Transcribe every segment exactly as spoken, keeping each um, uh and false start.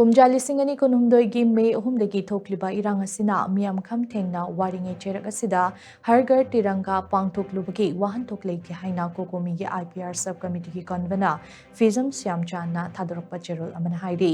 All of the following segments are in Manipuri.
ꯀꯨꯝꯖꯥ ꯂꯤꯁꯤꯡ ꯑꯅꯤ ꯀꯨꯟꯍꯨꯝꯗꯣꯏꯒꯤ ꯃꯦ ꯑꯍꯨꯝꯗꯒꯤ ꯊꯣꯛꯂꯤꯕ ꯏꯔꯥꯡ ꯑꯁꯤꯅ ꯃꯤꯌꯥꯝ ꯈꯝ ꯊꯦꯡꯅ ꯋꯥꯔꯤꯉꯩ ꯆꯩꯔꯛ ꯑꯁꯤꯗ ꯍꯔ ꯘꯔ ꯇꯤꯔꯪꯒꯥ ꯄꯥꯡꯊꯣꯛꯂꯨꯕꯒꯤ ꯋꯥꯍꯟꯊꯣꯛ ꯂꯩꯇꯦ ꯍꯥꯏꯅ ꯀꯣꯀꯣꯃꯤꯒꯤ IPR sub committee ꯒꯤ convener ꯐꯤꯖꯝ ꯁ꯭ꯌꯥꯝꯆꯥꯟꯅ ꯊꯥꯗꯣꯔꯛꯄ ꯆꯦꯔꯣꯜ ꯑꯃꯅ ꯍꯥꯏꯔꯤ꯫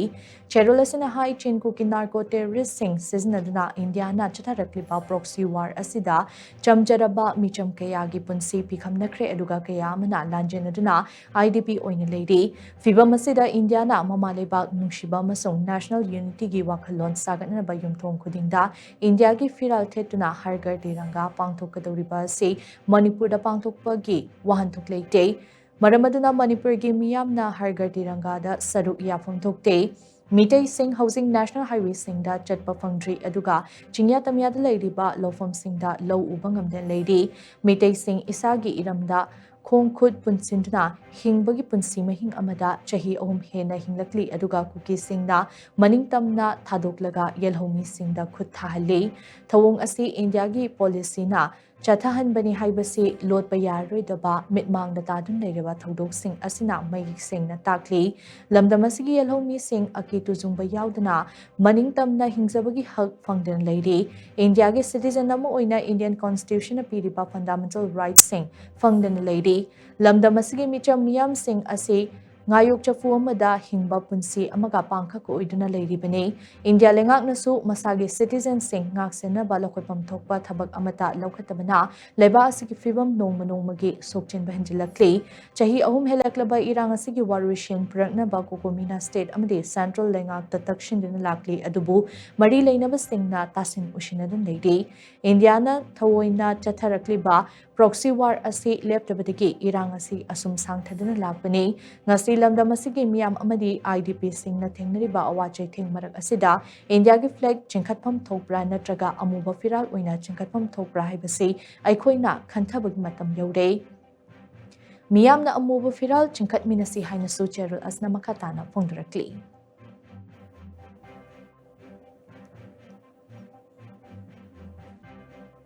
ꯆꯦꯔꯣꯜ ꯑꯁꯤꯅ ꯍꯥꯏ, ꯆꯤꯟ ꯀꯨꯀꯤ narco terrorist ꯁꯤꯡ ꯁꯤꯖꯤꯟꯅꯗꯨꯅ ꯏꯟꯗꯤꯌꯥꯅ ꯆꯠꯊꯔꯛꯂꯤꯕ proxy war ꯑꯁꯤꯗ ꯆꯝꯖꯔꯕ ꯃꯤꯆꯝ ꯀꯌꯥꯒꯤ ꯄꯨꯟꯁꯤ ꯄꯤꯈꯝꯅꯈ꯭ꯔꯦ, ꯑꯗꯨꯒ ꯀꯌꯥ ꯑꯃꯅ ꯂꯥꯟꯖꯦꯟꯅꯗꯨꯅ IDP ꯑꯣꯏꯅ ꯂꯩꯔꯤ꯫ ꯐꯤꯚꯝ ꯑꯁꯤꯗ ꯏꯟꯗꯤꯌꯥꯅ ꯃꯃꯥ ꯂꯩꯕꯥꯛ ꯅꯨꯡꯁꯤꯕ ꯑꯃꯁꯨꯡ national unity ꯒꯤ ꯋꯥꯈꯜꯂꯣꯟ ꯁꯥꯒꯠꯅꯅꯕ ꯌꯨꯝꯊꯣꯡ ꯈꯨꯗꯤꯡꯗ ꯏꯟꯗꯤꯌꯥꯒꯤ ꯐꯤꯔꯥꯜ ꯊꯦꯠꯇꯨꯅ ꯍꯔ ꯘꯔ ꯇꯤꯔꯪꯒꯥ ꯄꯥꯡꯊꯣꯛꯀꯗꯧꯔꯤꯕ ꯑꯁꯤ ꯃꯅꯤꯄꯨꯔꯗ ꯄꯥꯡꯊꯣꯛꯄꯒꯤ ꯋꯥꯍꯟꯊꯣꯛ ꯂꯩꯇꯦ꯫ ꯃꯔꯝ ꯑꯗꯨꯅ ꯃꯅꯤꯄꯨꯔꯒꯤ ꯃꯤꯌꯥꯝꯅ ꯍꯔ ꯘꯔ ꯇꯤꯔꯪꯒꯥꯗ ꯁꯔꯨꯛ ꯌꯥꯐꯝ ꯊꯣꯛꯇꯦ꯫ ꯃꯤꯇꯩꯁꯤꯡ ꯍꯧꯖꯤꯛ national highway ꯁꯤꯡꯗ ꯆꯠꯄ ꯐꯪꯗ꯭ꯔꯤ, ꯑꯗꯨꯒ ꯆꯤꯡꯌꯥ ꯇꯝꯌꯥꯗ ꯂꯩꯔꯤꯕ ꯂꯧꯐꯝꯁꯤꯡꯗ ꯂꯧ ꯎꯕ ꯉꯝꯗꯅ ꯂꯩꯔꯤ꯫ ꯃꯤꯇꯩꯁꯤꯡ ꯏꯁꯥꯒꯤ ꯏꯔꯝꯗ ꯈꯣꯡ ꯈꯨꯠ ꯄꯨꯟꯁꯤꯟꯗꯨꯅ ꯍꯤꯡꯕꯒꯤ ꯄꯨꯟꯁꯤ ꯃꯍꯤꯡ ꯑꯃꯗ ꯆꯍꯤ ꯑꯍꯨꯝ ꯍꯦꯟꯅ ꯍꯤꯡꯂꯛꯂꯤ, ꯑꯗꯨꯒ ꯀꯨꯀꯤꯁꯤꯡꯅ ꯃꯅꯤꯡ ꯇꯝꯅ ꯊꯥꯗꯣꯛꯂꯒ ꯌꯦꯜꯍꯧꯃꯤꯁꯤꯡꯗ ꯈꯨꯠ ꯊꯥꯍꯜꯂꯤ꯫ ꯊꯧꯑꯣꯡ ꯑꯁꯤ ꯏꯟꯗꯤꯌꯥꯒꯤ policy ꯅ ꯆꯠꯊꯍꯟꯕꯅꯤ ꯍꯥꯏꯕꯁꯤ ꯂꯣꯠꯄ ꯌꯥꯔꯔꯣꯏꯗꯕ ꯃꯤꯠꯃꯥꯡꯗ ꯇꯥꯗꯨꯅ ꯂꯩꯔꯕ ꯊꯧꯗꯣꯛꯁꯤꯡ ꯑꯁꯤꯅ ꯃꯌꯦꯛ ꯁꯦꯡꯅ ꯇꯥꯛꯂꯤ꯫ ꯂꯝꯗꯝ ꯑꯁꯤꯒꯤ ꯌꯦꯜꯍꯧꯃꯤꯁꯤꯡ ꯑꯀꯤ ꯇꯨꯖꯨꯡꯕ ꯌꯥꯎꯗꯅ ꯃꯅꯤꯡ ꯇꯝꯅ ꯍꯤꯡꯖꯕꯒꯤ ꯍꯛ ꯐꯪꯗꯅ ꯂꯩꯔꯤ꯫ ꯏꯟꯗꯤꯌꯥꯒꯤ citizen ꯑꯃ ꯑꯣꯏꯅ Indian Constitution ꯅ ꯄꯤꯔꯤꯕ fundamental rights ꯁꯤꯡ ꯐꯪꯗꯅ ꯂꯩꯔꯤ꯫ ꯂꯝꯗꯝ ꯑꯁꯤꯒꯤ ꯃꯤꯆꯝ ꯃꯤꯌꯥꯝꯁꯤꯡ ꯑꯁꯤ ꯉꯥꯌꯣꯛ ꯆꯐꯨ ꯑꯃꯗ ꯍꯤꯡꯕ ꯄꯨꯟꯁꯤ ꯑꯃꯒ ꯄꯥꯡꯈꯛ ꯑꯣꯏꯗꯨꯅ ꯂꯩꯔꯤꯕꯅꯤ꯫ ꯏꯟꯗꯤꯌꯥ ꯂꯩꯉꯥꯛꯅꯁꯨ ꯃꯁꯥꯒꯤ citizen ꯁꯤꯡ ꯉꯥꯛꯁꯦꯟꯅꯕ ꯂꯧꯈꯠꯐꯝ ꯊꯣꯛꯄ ꯊꯕꯛ ꯑꯃꯠꯇ ꯂꯧꯈꯠꯇꯕꯅ ꯂꯩꯕꯥꯛ ꯑꯁꯤꯒꯤ ꯐꯤꯚꯝ ꯅꯣꯡꯃ ꯅꯣꯡꯃꯒꯤ ꯁꯣꯛꯆꯤꯟꯕ ꯍꯦꯟꯖꯤꯜꯂꯛꯂꯤ꯫ ꯆꯍꯤ ꯑꯍꯨꯝ ꯍꯦꯜꯂꯛꯂꯕ ꯏꯔꯥꯡ ꯑꯁꯤꯒꯤ ꯋꯥꯔꯣꯏꯁꯤꯟ ꯄꯨꯔꯛꯅꯕ ꯀꯣꯀꯣꯃꯤꯅ state ꯑꯃꯗꯤ central ꯂꯩꯉꯥꯛꯇ ꯇꯛꯁꯤꯟꯗꯨꯅ ꯂꯥꯛꯂꯤ, ꯑꯗꯨꯕꯨ ꯃꯔꯤ ꯂꯩꯅꯕꯁꯤꯡꯅ ꯇꯥꯁꯤꯟ ꯎꯁꯤꯟꯅꯗꯨꯅ ꯂꯩꯔꯤ꯫ ꯏꯟꯗꯤꯌꯥꯅ ꯊꯑꯣꯏꯅ ꯆꯠꯊꯔꯛꯂꯤꯕ proxy war ꯑꯁꯤ ꯂꯦꯞꯇꯕꯗꯒꯤ ꯏꯔꯥꯡ ꯑꯁꯤ ꯑꯁꯨꯝ ꯁꯥꯡꯊꯗꯨꯅ ꯂꯥꯛꯄꯅꯤ꯫ ꯉꯁꯤ ꯂꯝꯗꯝ ꯑꯁꯤꯒꯤ ꯃꯤꯌꯥꯝ ꯑꯃꯗꯤ IDP ꯁꯤꯡꯅ ꯊꯦꯡꯅꯔꯤꯕ ꯑꯋꯥ ꯆꯩꯊꯦꯡ ꯃꯔꯛ ꯑꯁꯤꯗ ꯏꯟꯗꯤꯌꯥꯒꯤ flag ꯆꯤꯡꯈꯠꯐꯝ ꯊꯣꯛꯄ꯭ꯔꯥ ꯅꯠꯇ꯭ꯔꯒ ꯑꯃꯨꯕ ꯐꯤꯔꯥꯜ ꯑꯣꯏꯅ ꯆꯤꯡꯈꯠꯐꯝ ꯊꯣꯛꯄ꯭ꯔꯥ ꯍꯥꯏꯕꯁꯤ ꯑꯩꯈꯣꯏꯅ ꯈꯟꯊꯕꯒꯤ ꯃꯇꯝ ꯌꯧꯔꯦ꯫ ꯃꯤꯌꯥꯝꯅ ꯑꯃꯨꯕ ꯐꯤꯔꯥꯜ ꯆꯤꯡꯈꯠꯃꯤꯟꯅꯁꯤ ꯍꯥꯏꯅꯁꯨ ꯆꯦꯔꯣꯜ ꯑꯁꯤꯅ ꯃꯈꯥ ꯇꯥꯅ ꯐꯣꯡꯗꯣꯔꯛꯂꯤ꯫